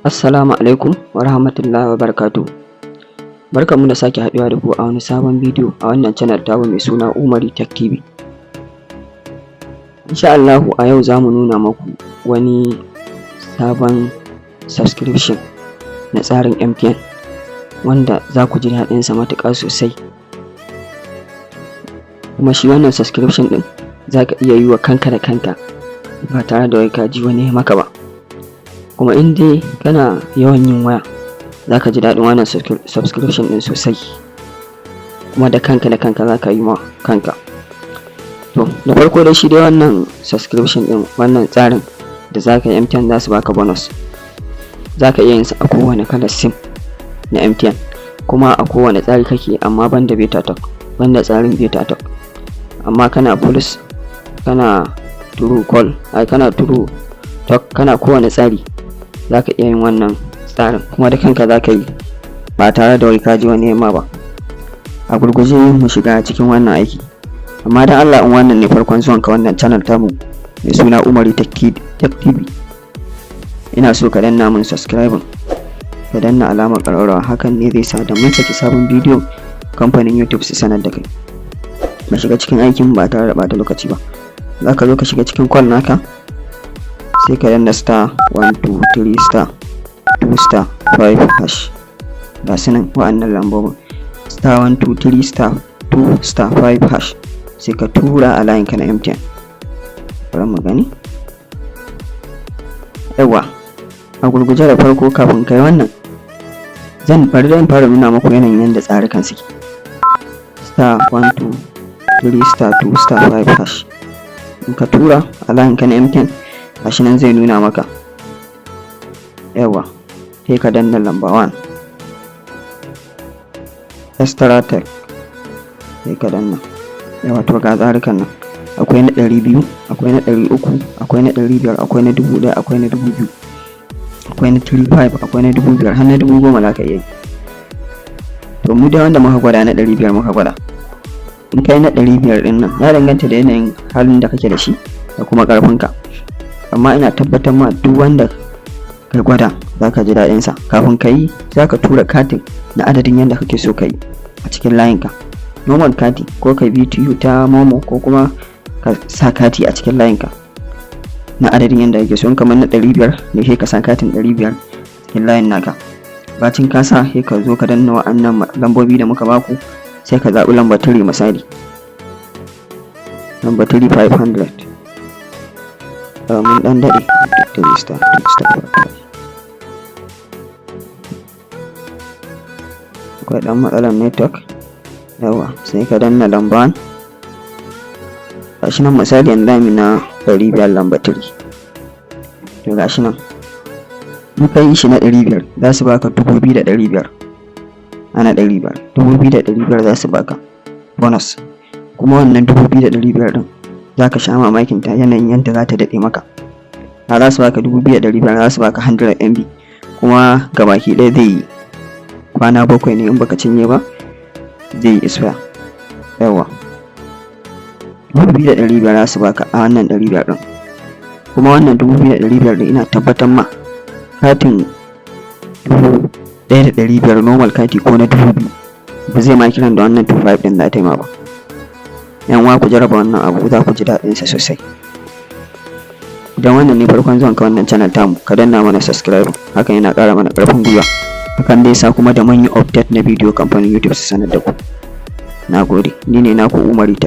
Assalamu alaikum wa rahmatullahi wa barakatuhu. Barkanmu da sake haɗuwa da ku a wani sabon bidiyo a wannan channel tamu mai suna Umari Tech TV. Insha Allahu a yau za mu nuna maku wani sabon subscription na tsarin MTN wanda za ku ji daɗinsa matuƙa sosai. Kuma shi wannan subscription ɗin za ka iya yi wa kanka da kanka ba tare da wai ka ji wani ya maka ba. Kuma in dai kana yawan yin waya, za ka ji daɗin wannan subscription ɗin sosai, kuma da kanka da kanka za ka yi ma kanka. To, da farko dai, shi dai wannan subscription ɗin, wannan tsarin da za ka yi, MTN za su baka bonus. Za ka iya yin sa a kowane kalar SIM na MTN, kuma a kowane tsari kake, amma banda beta talk, banda tsarin beta talk. Amma kana Pulse, kana True Call, ai kana True Talk, kana kowane tsari, za ka iya yin wannan tsarin, kuma da kanka za ka yi ba tare da wai ka ji wani ma ba. A gurguje mu shiga cikin wannan aiki. Amma dan Allah, in wannan ne farkon zuwan ka wannan channel tamu mai suna Umari Tech TV, ina so ka danna mun subscribing, ka danna alamar ƙararrawa. Hakan ne zai sa da mun saki sabon bidiyo, kamfanin YouTube su sanar da kai. Mu shiga cikin aikin ba tare da ɓata lokaci ba. Za ka zo ka shiga cikin call naka, sai ka danna *123*2*5#. Ga su nan wa'annan lambobin, *123*2*5#, sai ka tura a layinka na MTN. Bari mu gani. Yawwa, a gurguje, da farko kafin kai wannan, zan bari zan fara nuna muku yanayin yadda tsarukan suke. *123*2*5# in ka tura a layinka na MTN, gashi nan zai nuna maka. Yawwa, sai ka danna lamba 1, extra tech, sai ka danna. Yawwa, to ga tsarukan nan: akwai na 200, akwai na 300, akwai na 500, akwai na 1000, akwai na 2000, akwai na 35, akwai na 5000, har na 10,000 za ka iya yi. To, mu dai wanda muka gwada, na 500 muka gwada. In kai na 500 ɗin nan, ya danganta da yanayin halin da kake da shi da kuma ƙarfinka, amma ina tabbatar ma duk wanda ka gwada za ka ji daɗinsa. Kafin ka yi, za ka tura katin na adadin yadda kake so ka yi a cikin layinka, normal kati, ko ka VTU ta MoMo, ko kuma ka sa kati a cikin layinka na adadin yadda kake so. In kamar na 500 ne, sai ka sa katin 500 cikin layin naka. Bacin ka sa, sai ka zo ka danna wa'annan lambobi da muka baku, sai ka zaɓi lamba 3, misali lamba 3 500. Mun ɗan daɗe. 3*2*5. Akwai ɗan matsalar network. Yawwa, sai ka danna lamba 1. Gashi nan, misali yanzu zamu na 500, lamba 3. To, gashi nan, in ka yi shi na 500, za su baka 2500. Ana 500, 2500 za su baka bonus. Kuma wannan 2500 ɗin, za ka sha mamakin ta yanayin yadda za ta daɗe maka. A za su baka 2500, za su baka 100 MB, kuma gabaki ɗaya zai yi kwana 7 ne. In baka cinye ba, zai yi expire. Yawwa, 2500 za su baka a wannan 500 ɗin. Kuma wannan 2500 ɗin, ina tabbatar ma katin 1500 normal kati ko na 2000 ba zai ma kiran da wannan 25 ɗin za ta yi ma ba. Yan uwa, ku jarraba wannan abu, za ku ji daɗinsa sosai. Idan wannan ne farkon zuwan ka wannan channel tamu, ka danna mana subscribe. Hakan yana ƙara mana ƙarfin gwiwa, hakan zai sa kuma da mun yi update na bidiyo, kamfanin YouTube su sanar da ku. Na gode, ni ne naku Umari Tech.